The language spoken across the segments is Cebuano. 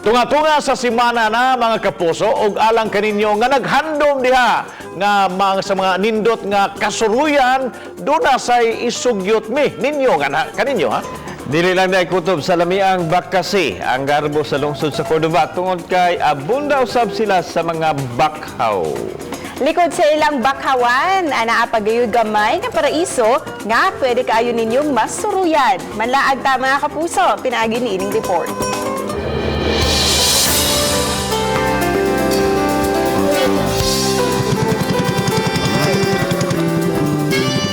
Tunga-tunga sa simana na, mga kapuso, ug alang kaninyo nga naghandom diha nga mga sa mga nindot nga kasuruyan, duna say isugyot mi ninyo nga kaninyo ha. Dili lang dahil kutob sa lamiang bakasi ang garbo sa lungsod sa Cordova tungod kay abunda usab sila sa mga bakhaw. Likod sa ilang bakhawan, anaa pagayod gamay nga paraiso nga pwede kaayo ninyong masuruyan. Manlaag ta, mga kapuso, pinaagi ni ining report.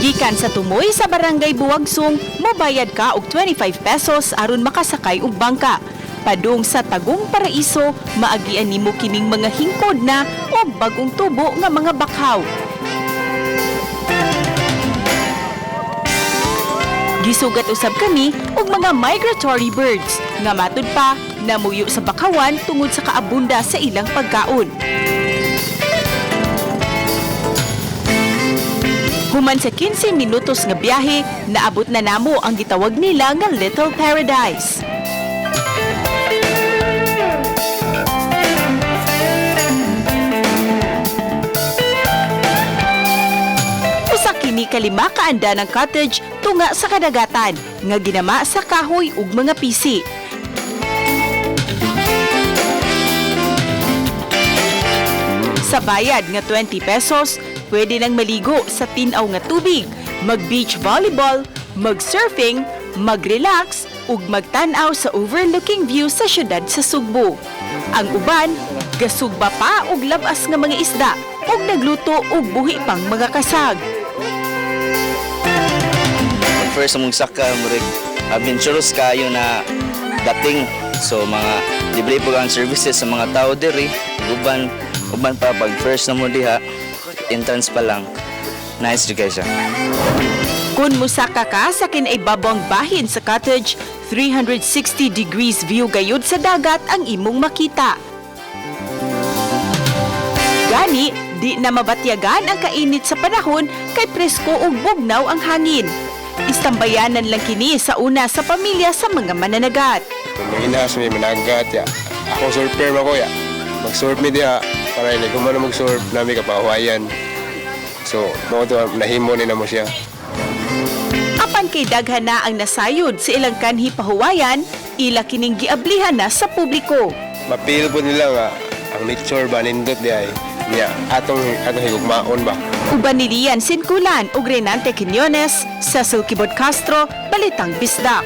Gikan sa tumoy sa Barangay Buwagsong, mobayad ka og 25 pesos aron makasakay og bangka. Padung sa Tagum Paraiso, maagian nimo kining mga hingkod na o bagong tubo nga mga bakhaw. Gisugat usab kami og mga migratory birds nga matud pa namuyo sa bakawan tungod sa kaabunda sa ilang pagkaon. Human sa 15 minutos nga biyahe, naabot na namo ang gitawag nila nga Little Paradise. Usa kini ka 5 kaanda ng cottage tunga sa kadagatan nga ginama sa kahoy ug mga pisi. Sa bayad nga 20 pesos, pwede nang maligo sa tinaw nga tubig, mag-beach volleyball, mag-surfing, mag-relax, ug magtan-aw sa overlooking view sa syudad sa Sugbo. Ang uban, gasugba pa og labas nga mga isda ug nagluto og buhi pang mga kasag. First mong saka, murag adventurous kayo na dating. So mga libre po ang services sa mga tao diri. Uban uban pa pag first na mo diha, entrance pa lang. Nice jud kay siya. Kung musaka ka sa kinaibabang bahin sa cottage, 360 degrees view gayud sa dagat ang imong makita. Gani, di na mabatyagan ang kainit sa panahon kay presko ug bugnaw ang hangin. Istambayanan lang kini sa una sa pamilya sa mga mananagat. Manginas may managat ya. Ako surfer ba ko ya. Mag-surf mi diha para ini kung ano mag-surf nami kapahuayan. So, mo to nahimo ni namo siya. Apan kay daghan na ang nasayod sa ilang kanhi pahuwayan, ila kining giablihan na sa publiko. Mapil po nila nga ang nature ba nindot diha ay. Nya atong atong higugmaon ba. Uban ni Lian Sinkulan ug Renante Quiñones, Cecil Kibot Castro, Balitang Bisdak.